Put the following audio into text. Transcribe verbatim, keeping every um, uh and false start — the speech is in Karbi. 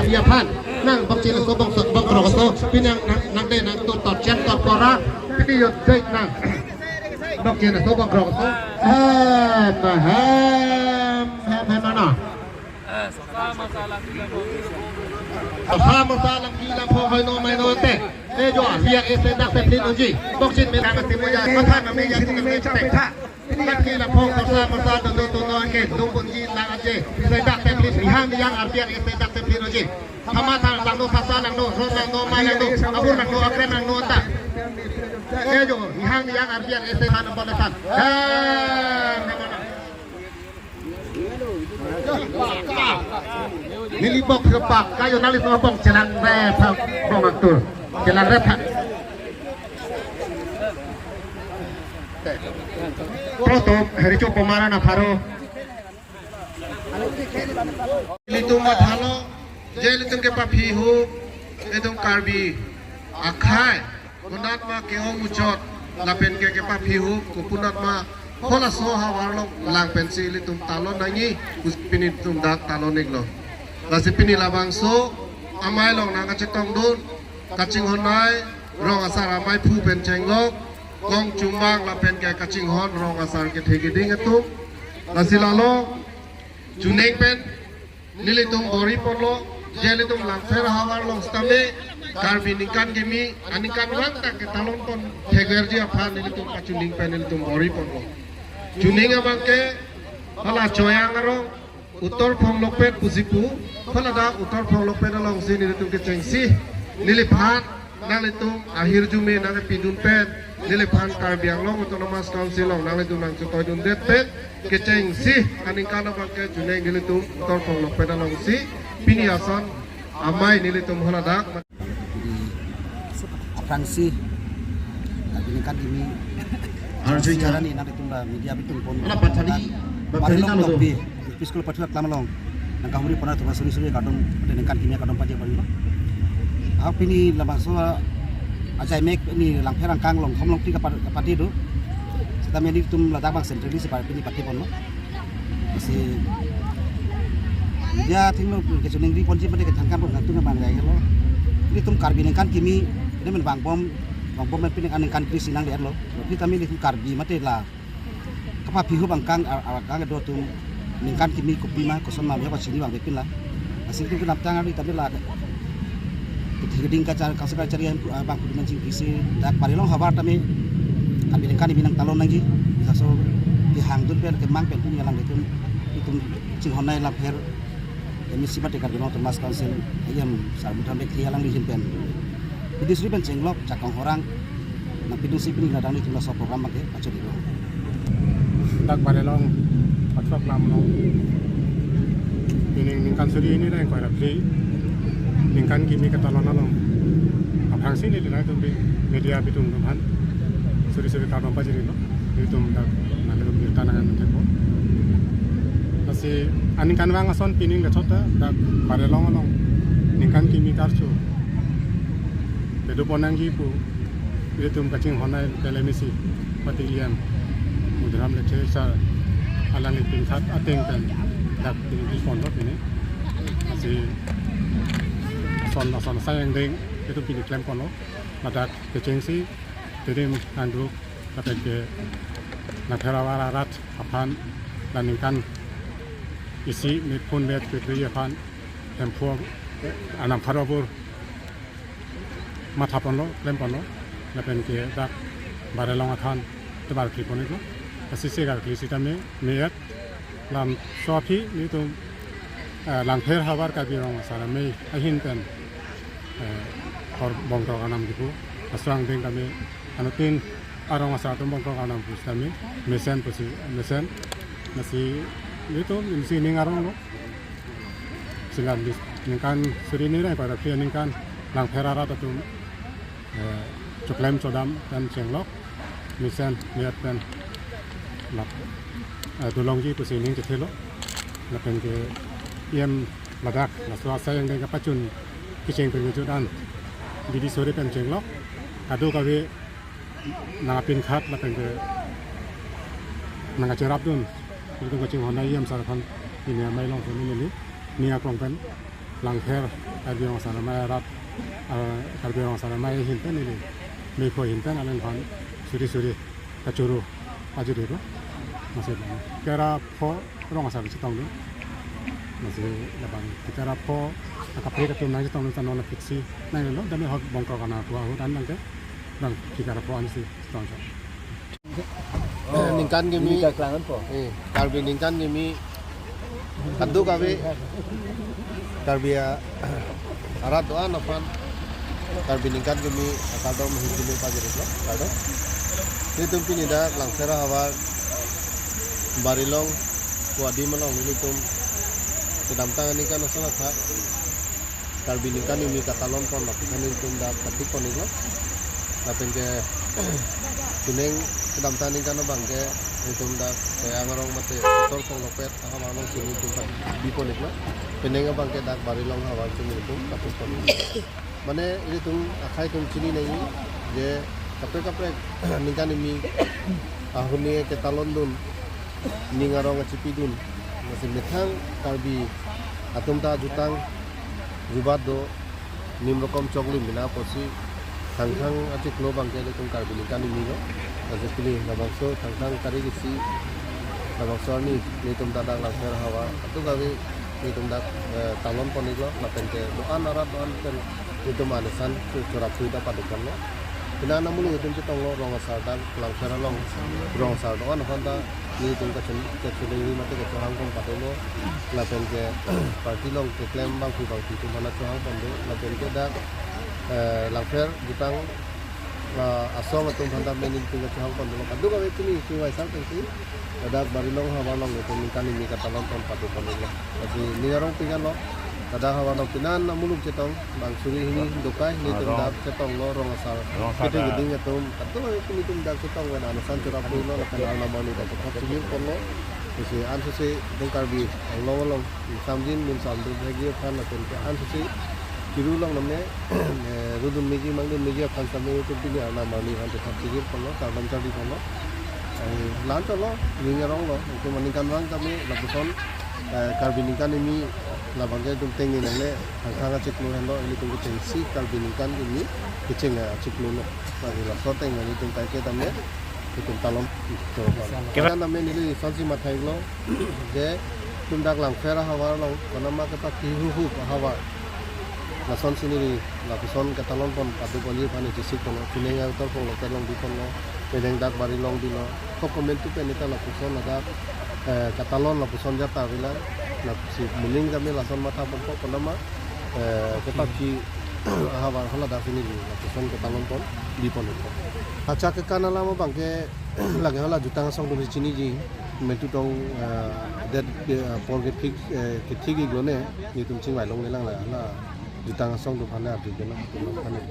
Aphan nang bokchin aso bong bong krok aso, pini nang nang de nang tu tot chen tot kora, pini yot dek nang bokchin aso bong krok aso. Hem hem hem hem mana. Sa masa lang ki lam phong hoi no mai no te. E jo, biak ese dak te phlin unji. Bokchin me kang ati mo ya, matha na me ya tu me chapetha. Dak ki lam phong sa masa do do tu no ke dum pun ji lang aje. Ese dak te phlin, nihang nihang arbiak ese dak te phlin unji. Thamatha langno, sasa langno, ron langno, mai langno, abur langno, akren langno ta. E jo, nihang nihang arbiak ese han pon san. Ha, neli bok sepak kayo nali semua bong chelang re phak bong aktor chelang re phak. Proto hericho pomara na pharo. Ilitum mathalo je ilitum kepaphi hu, itum Karbi akhei konat ma ke-ong muchot lapen ke kepaphi hu, kopunat ma halaso havar along lang pensi ilitum talon nangji, pusi pini itum dak talon iklo. Lasi pini labangso amei along nang kachetongdun kachinghon nei rong asar amei phu pen chenglok, kong chumang lapen ke kachinghon rong asar kethe keding atum. Lasi lalo chuning pen nelitum bor-i ponlo, je ilitum Langpher ahavar along sitame Karbi ningkan kimi aningkanvang ta ketalon pon thekverji aphan nelitum kachuning pen nelitum bor-i ponlo. Chuning abang ke hala Choyang arong Uttar Phonglokpet pusi pu, hala dak Uttar Phonglokpet alongsi nelitum kechengsi neliphan nanglitum ahirjume nangpidun pen, neliphan Karbi Anglong Autonomous Council along nanglitum nangchetoidundet pen kechengsi aningkan abang ke chuning nelitum Uttar Phonglokpet alongsi pini ason amei nelitum hala dak. Aphrangsi, ah, ningkan kimi arjui sejarah ni nangtum ba media bitung pon. Ala pathani, Baru pathani nang nang tu. Pi, P School pathu aklam along nangkahumri pon atum suri suri kardom, ningkan kimi kardom pajir pon. Ah, pini labangso, ah, ajai mek ni Langpher angkang along, Khomlongpi kapa-, kapate do. Sitame nelitum ladak abang centrally si pini pate ponlo. Lasi media athengno kechiningri ponji mate kethangkam pon nangtum abang lagilo. Nelitum Karbi ningkan kimi, neli men vangbom, vangbom men pini aningkan kre-isi nangdetlo. Tapi tame nelitum Karbi mate la kapaphi hu abang kang, ar-, ar-, kang do atum ningkan kimi kopima, koson ma biya pachini abang bepin la. Lasi nelitum kenaptang ari tame la kethe keding kachar, kachar kachari abang kuduman chingkisi dak Barilong havar tame Karbi ningkan kimi nangtalon nangji. Laso kehangdun pen kemang pen pini alanglitum, itum chinghon nei Langpher M A C mate Karbi Anglong Autonomous Council A M sarbuthan bek thi alangli ahin pen. Bidi suri pen chenglok jakong horang nangpidunsi pini ladak nelitum laso program abang ke pachori lo. Dak Barilong pathu aklam along pini ningkan suri hini ra ingkoi ra phli ningkan kimi ketalon along aphrangsi neli nangtum bi media bitung atum aphan suri suri kardom pajirlo. Itum dak nangtum birta nang thekpo. Lasi aningkanvang ason pining le chot ta dak Barilong along ningkan kimi karcho pedo pon nangji pu itum kachinghon nei local M A C pati A M Mudram Lekthe sir alangli pingkhat ateng pen dak pini ponlo pini. Lasi ason ason asai angdeng itum pini klem ponlo. Ladak kechengsi tedim nangduk lapen ke Langpher ahavar arat aphan la ningkan isi methun met kekri aphan Hemphu, eh, anam pharo abur matha ponlo, klem ponlo, lapen ke dak Barilong athan tebar kri pon iklo. Lasi se gar kri sitame me-et lam so aphi nelitum, eh, Langpher havar Karbi Rong Asar Amei ahin pen, eh, hor bongkrok arnam kipu, laso angdeng tame anuttin arong asar atum bongkrok arnam pusitame mesen pusi mesen. Lasi nelitum isi ning aronglo. Silam bis ningkan suri hini ra ingkoi ra phli aningkan Langpher arat atum, eh, choklem chodam pen chenglok mesen me-et pen lap, eh, dolongji pusi ning chethelo. Lapen ke A M ladak laso asai angdeng kapachun kecheng pen kejut an bidi suri pen chenglok kadokave nangpingkhat lapen ke nangkacherapdun itum kachinghon nei A M sir aphan pini amei along pini neli ning aklong pen Langpher Karbi Rong Asar Amei arat, ah, Karbi Rong Asar Amei ahin pen ili, mekho ahin pen alangliphan suri suri kachoro pajirlo. Masi Tikara pho rong asar chetonglo. Masi labang Tikara pho akaprek atum nangchetonglo, ta non apiksi nanglelo, dami hok Bongkok kana pu ahut an nangke, bang Tikara pho ansi chetong. Ningkan kimi, ini kaklangan po. Eh, Karbi ningkan kimi kadokave Karbi a-, arat do-an aphan Karbi ningkan kimi akardom hingkini pajirlo, kardom. Nelitum pini dak Langpher ahavar Barilong pu adim along nelitum kedamtang aningkan ason athak Karbi ningkan kimi katalon pon lapuson nelitum dak patik pon iklo. Lapen ke pining kedamtang aningkan abang ke nelitum dak Toyang arong mate Utor Phonglokpet ahavar alongsi nelitum pat bi pon iklo. Pining abang ke dak Barilong ahavar si nelitum patik pon iklo. Mane ilitum akhai atum chini nangji je kaprek kaprek ningkan kimi ahuni ketalon dun, ning arong achipi dun. Masi methang Karbi atum ta jutang jubat do, nim rokom choklim mena apotsi Thangthang achiklo abang ke nelitum Karbi ningkan kimi lo. Masi pini labangso Thangthang tarik isi labangso arni nelitum ta dak Langpher ahavar kadokave nelitum dak, eh, talon pon iklo, lapen ke do-an arat do-an pen nelitum anesan chu chorap pui ta pado ponlo. Pini an amuluk itum chetonglo rong asar dak Langpher along rong asar do-an aphan ta nelitum kachun kachun mate kachohang pon padolo. Lapen ke party along keklem bangphu bangphi atum aphan chohang pon do. Lapen ke dak, eh, Langpher jutang, ah, asong atum aphan ta nelitum kachohang pon dolo. Kadokave pini chingvai sang pensi ladak Barilong ahavar along nelitum ningkan kimi katalon pon pado pon iklo. Lasi ning arong pik an lo, ladak ahavar along pini an amuluk chetong bang suri hini dokai nelitum dak chetonglo rong asar. Rong asar kete keding atum kadokave nelitum dak chetong pen anesan chorap puilo, lapen arnam arni dak kethap chingir ponlo. Lasi ansose nelitum Karbi Anglong along samjin mun samdun hegi aphan lapen ke ansose chiru along namne, eh, rudun meji mangdun meji aphan same nelitum pini arnam arni aphan kethap chingir ponlo, kardom charli ponlo. Eh, la-an chotlo, ning arong lo, itum aningkanvang tame lapuson, eh, Karbi ningkan kimi labang ke itum tengne nangne, Thangthang achiklo henlo, ilitum ke chengsi Karbi ningkan kimi kecheng achiklo lo. Lasi laso ateng nelitum kaike tame itum talon. Kira- Kita name neli lasonsi matha iklo, je itum dak Langpher ahavar along konama kepakhi huhu ahavar, lasonsi neli lapuson ketalon pon pado ponji aphan neli chesik ponlo. Pining Utor Phonglokpet along bi ponlo, pining dak Barilong bilo. Kok komantu pen neta lapuson ladak, eh, katalon lapuson jata avelang. Lasi moning tame lason matha ponpo konama, eh, kepakhi ahavar hala dak si neli lapuson ketalon pon bi pon ikpo. Achak kekan alam abang ke lake hala jutang asong atum si chiniji, mentu tong, eh, det, eh, apor kethik, eh, kethik iklo ne, nelitum chingvai longle lang la, la jutang asong atum aphan le arju kena, atum aphan le.